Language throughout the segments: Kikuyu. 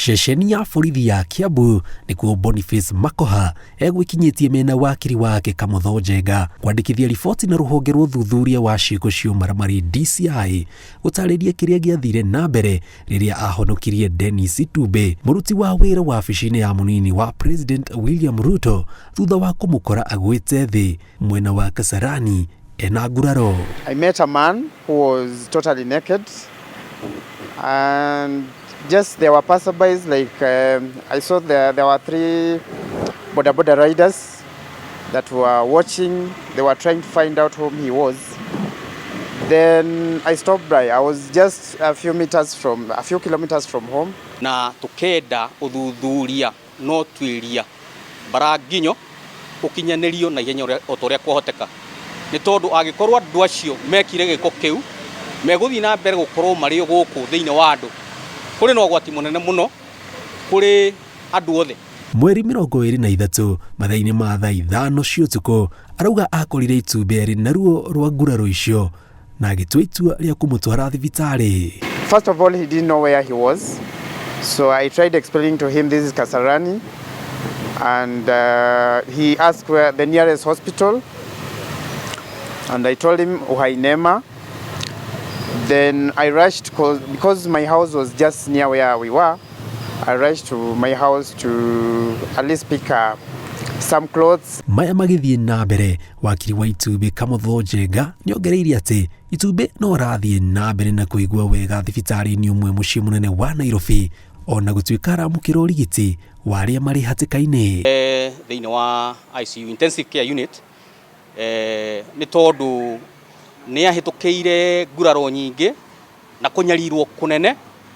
Ceceni ya borithi ya Kiambu nĩkuo Boniface Makoha egwĩkinyĩtie mena wakiri wake Kamotho Njenga kwandĩkithia riboti na rũhonge rwa ũthuthuria wa ciĩko cia ũmaramari DCI gũtarĩria kĩrĩa gĩathire na mbere rĩrĩa ahonokirie Dennis Itumbĩ mũruti wa wĩra wabici-inĩ ya mũnini wa President William Ruto thutha wa kũmũkora agwĩte thĩ mwena wa Kasarani ena nguraro. I met a man who was totally naked and just there were passerbys like I saw there were three boda boda riders that were watching. They were trying to find out whom he was. Then I stopped by. I was just a few meters from, a few kilometers from home. Na tukenda uthuthuria no tuiria baranginyo ukinyanirio na ihenya o ta ũrĩa kwahoteka, nĩ tondũ angĩkorwo andũ acio mekire gĩko kĩu megũthiĩ na mbere gũkorwo marĩ gũkũ thĩinĩ wa andũ, kũrĩ na ũgwati mũnene mũno kũrĩ andũ othe. Mweri 23 mathaa-inĩ ma thaa 5 cia ũtukũ, arauga akorire Itumbĩ arĩ na ruo rwa nguraro icio na agĩtua itua rĩa kũmũtwara thibitarĩ. First of all, he didn't know where he was. So I tried explaining to him this is Kasarani. And he asked where the nearest hospital. And I told him Uhai Nema. Then I rushed because my house was just near where we were. I rushed to my house to at least pick up some clothes. Maya magĩthiĩ na mbere, wakiri wa Itumbĩ Kamotho Njenga nĩongereire atĩ Itumbĩ no arathiĩ na mbere na kũigua wega thibitarĩ-inĩ ũmwe mũciĩ mũnene wa Nairobi, ona gũtuĩka aramũkĩra ũrigiti wa arĩa marĩ hatĩka-inĩ. Thĩinĩ wa ICU, intensive care unit, nĩ tondũ nĩ ahĩtũkĩire nguraro nyingĩ na kũnyarirwo kũnene.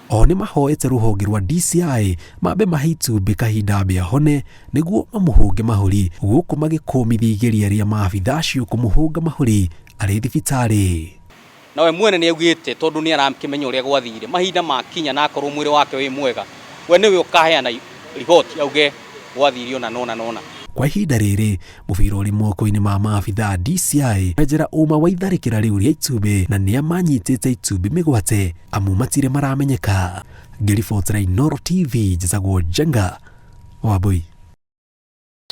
O nĩ mahoete rũhonge rwa DCI mambe mahe Itumbĩ kahinda ambe ahone nĩguo mamũhũnge mahũri, gũkũ magĩkũmithia igeria rĩa maabitha acio kũmũhũnga mahũri arĩ thibitarĩ. Nawe mwene nĩ augĩte tondũ nĩ arakĩmenya ũrĩa gwathire, mahinda makinya na akorwo mwĩrĩ wake wĩ mwega, we nĩwe ũkaheana riboti auge gwathire ona nona nona. Kwa ihinda rĩrĩ mũbira ũrĩ moko-inĩ ma maabitha DCI kwenjera ũma wa itharĩkĩra rĩu rĩa Itumbĩ na nĩa manyitĩte Itumbĩ mĩgwate amu matirĩ maramenyeka. Ngĩribotera Inooro TV, njĩtagwo Njenga Wambui.